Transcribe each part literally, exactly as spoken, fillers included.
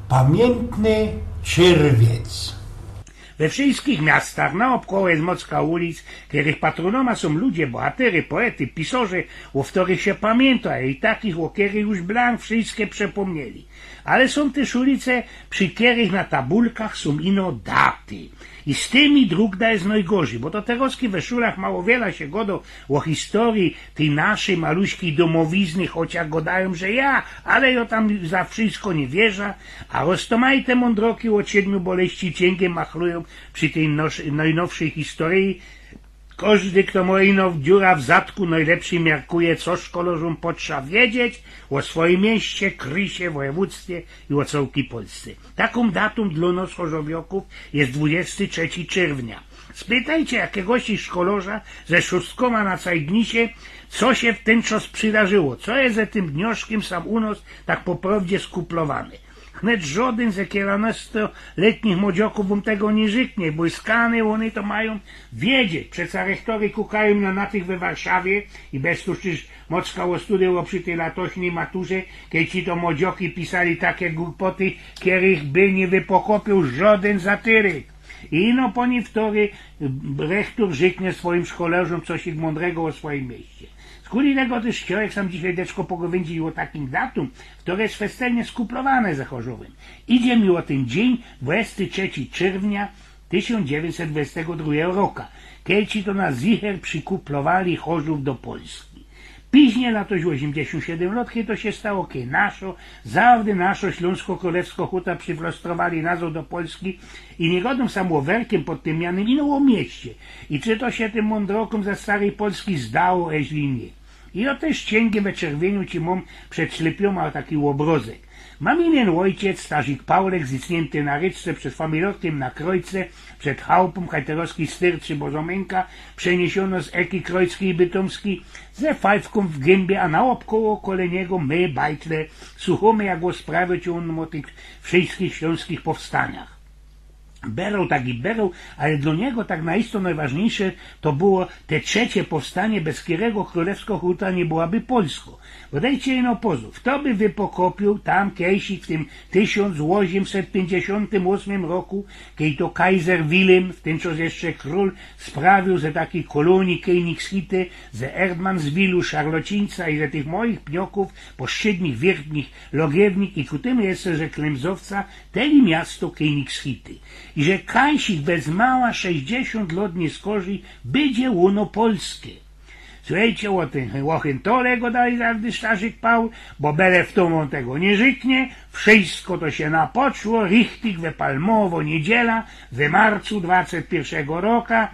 Pamiyntny czerwiec. We wszyjskich miastach naôbkoło je mocka ulic, kerych patronama sōm ludzie, bohatery, poety, pisŏrze, ô ftorych sie pamiyntŏ, i takich, ô kerych już blank wszyjske przepōmnieli. Ale sōm tyż ulice, przi kerych na tabulkach sōm ino daty. I z tymi drōgōm je nojgorzyj, bo to terŏzki we szulach mało wiela sie gŏdŏ ô historyji tyj naszyj maluśkij dōmowizny, chociŏż gŏdajōm, że ja, ale jŏ tam za wszyjsko niy wierzã, a roztōmajte mōndroki ô siedmiu boleści ciyngie machlujōm przi tyj nosz-, nojnowszyj historyji. Kożdy, fto mŏ ino dziura w zadku, nojlepszyj miarkuje, co szkolarzōm potrza wiedzieć ô swojim mieście, krysie, wojewōdztwie i ô cołkij Polsce. Takōm datōm dlŏ nŏs, chorzowiŏkōw, je dwudziesty trzeci czerwnia. Spytajcie jakigoś szkolŏrza ze Szostkōwa na Cajdnisie, co sie w tyn czŏs przidarzyło, co je ze tym dnioszkiym sam u nŏs tak po prŏwdzie skuplowane. Wnet żŏdyn ze kielanŏstoletnich młodziŏkōw wōm tego niy rzyknie, bo skany ôny to majōm wiedzieć. Przeca rechtory kukajōm na, na tych we Warszawie i bez to przecież mocka ôstudyło przi tyj latośnyj maturze, kej ci to młodzioki pisali take głupoty, kerych by niy wypokopiōł żŏdyn satyryk. I ino po niyftory rechtor rzyknie swojim szkolarzōm coś mōndrego ô swojim mieście. Skuli tego tyż chciołech sam dzisiej deczko pogawyndzić ô takim datōm, ftory je festelnie skuplowane ze Chorzōwym. Idzie mi ô tyn dziyń, dwudziesty trzeci czerwnia tysiōnc dziewiyńćset dwudziestego drugego roka, kej ci to na zicher przikuplowali Chorzōw do Polski. Piźnie, na to już ôziymdziesiōnt siedym lŏt, kej to sie stało, kej naszo, zawdy naszo Ślōnsko-Krōlewsko Huta prziflostrowali nazŏd do Polski i niy gŏdōm sam ô werkym pod tym mianym, ino ô mieście. I czy to sie tym mōndrokōm ze staryj Polski zdało, eźli niy? I jŏ tyż ciyngie we czerwieniu ci mōm przed ślypiōma taki ôbrŏzek. Maminyn ôjciec, starzik Paulek, zicniynty na ryczce przed familijōm na krojce, przed chałpōm hajterowskij styrczy Bożo Mynka, przeniesiōno z Eki Krojskij i Bytōmskij, ze fajfkōm w gymbi, a naôbkoło kole niego my, bajtle, suchōmy, jak ôsprawiŏ sie ôn ô tych wszyjskich ślōnskich powstaniach. Beroł tak i beroł, ale dlŏ niego tak na isto nojważniejsze to było te trzecie powstanie, bez kerego Krōlewsko Huta niy byłaby Polsko. Bo dejcie ino pozōr, fto by wypokopiōł tam kejsik w tym tysiōnc ôziymset piyńćdziesiōntym ôsmym roku, kej to kajzer Wilym, w tyn czŏs jeszcze krōl, sprawiōł ze takij kolōnije Königshütte, ze Erdmannswilu, Szarlocińca i ze tych moich pniokōw, postrzednich, wiertnich, Logiewnik i ku tymu jeszcze, że Klemzowca, teli miasto Königshütte. I że kajsik bez mała sześćdziesiōnt lŏt niyskorzij bydzie ôno polske. Suchejcie, ô tym, ô Hyntorze gŏdali zawdy starzik Paul, bo bele fto wōm tego niy rzyknie, wszyjsko to sie napoczło richtig we palmowõ niydziela, we marcu dwadzieścia piyrszego roka,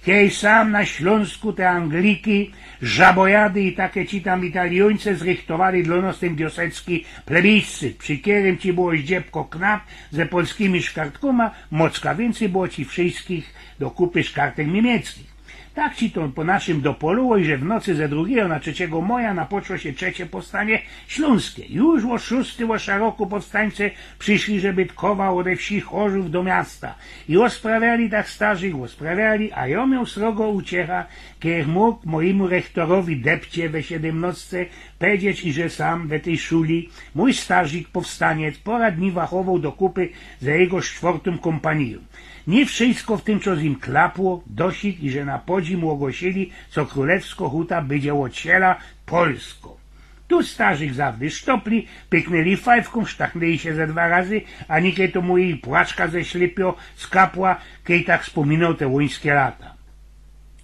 kej sam na Ślōnsku te Angliki, żabojady i take ci tam Italiyńce zrychtowali dlŏ nŏs tyn wiosecki plebiscyt, przi kerym ci było zdziebko knap ze polskimi szkartkōma, mocka wiyncyj było ci wszyjskich do kupy szkartek niymiecczich. Tak ci to po naszym dopolōm, że w nocy ze drugigo na trzecigo moja napoczło sie trzecie powstanie ślōnske. Już ô szōsty ô szaroku powstańce prziszli, żeby tkowa ôde wsi Chorzōw do miasta. I ôsprawiali tak starzik, ôsprawiali, a jŏ mioł srogo uciecha, kej mōg mojimu rechtorowi depcie we siedymnŏstce pedzieć, iże sam we tyj szuli mōj starzik powstaniec pora dni wachowoł do kupy ze jego sztwortōm kōmpanijōm. Niy wszyjsko w tyn czŏs im klapło, dosik, iże na podzim ôgłosili, co Krōlewsko Huta bydzie ôd siela Polsko. Tu starzik zawdy sztopli, pyknyli fajfkōm, sztachnyli sie ze dwa razy, a nikej to mu i płaczka ze ślypiŏ skapła, kej tak spōminoł te ôńske lata.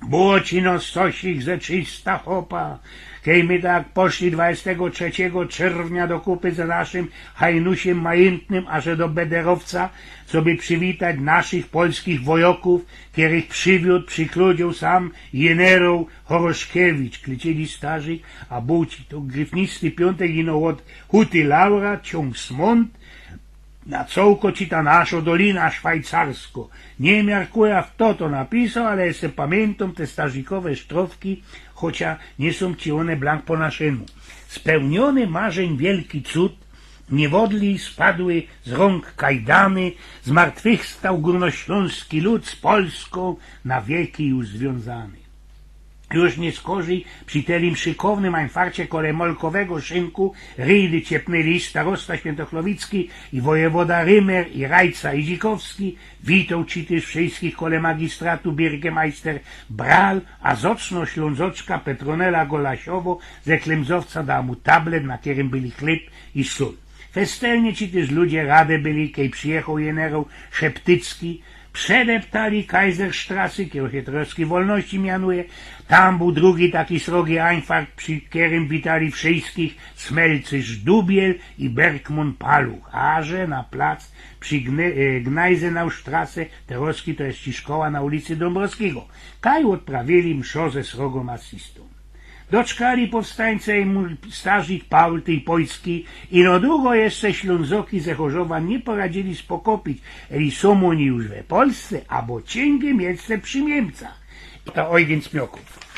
Było ci nŏs cosik ze trzysta chopa, kej my tak poszli dwadzieścia trzecigo czerwnia do kupy ze naszym hajnusiym majyntnym, aże do Bederowca, coby przywitać naszych polskich wojŏkōw, kerych prziwiōd, przikludzioł sam jeneroł Choroszkiewicz, kliczyli starzik, a bōł ci to gryfnisty piōntek, ino ôd Huty Laura, ciōng Smōnt, na cołko ci ta naszo dolina szwajcarsko. Niy miarkuja, fto to napisoł, ale jeszcze pamiyntōm te starzikowe sztrofki, chocia niy sōm ci ône blank po naszymu. Spełniōny marzeń wielki cud, niewodli spadły z rōnk kajdany, zmartwychwstał gōrnoślōnski lud, z Polskōm na wieki już zwiōnzany. Już niyskorzij przi telim szykownym ajnfarcie kole molkowego szynku ryjdy ciepnyli starosta świyntochłowicki i wojewoda Rymer, i rajca, i Zikowski. Witoł czytyż wszyjskich kole magistratu, birgemajster Bral, a zoczno Ślōnzoczka Petronela Golasiowo ze Klymzowca dała mu tablet, na kerym byli chlyb i sōl. Festelnie czytyż ludzie rady byli, kej przijechoł jeneroł Szeptycki, przedeptali Kaiserstrasse, kerŏ sie teroz Wolności mianuje. Tam bōł drugi taki srogi ajnfart, przi kerym witali wszyjskich Smelcyrz Dubiel i Bergmōn Paluch, a że na plac przi Gny- e, Gneisenaustrasse, teroz to je i szkoła na ulicy Dōmbrowskigo. Kaj ôdprawili mszŏ ze srogōm asystōm. Doczkali powstańce i mōł starzik Paul tyj Pojski, ino dugo jeszcze Ślōnzoki ze Chorzowa niy poradzili spokopić, eli sōm ôni już we Polsce, abo ciyngi mieć se przi Niymcach. To Eugen Smioków.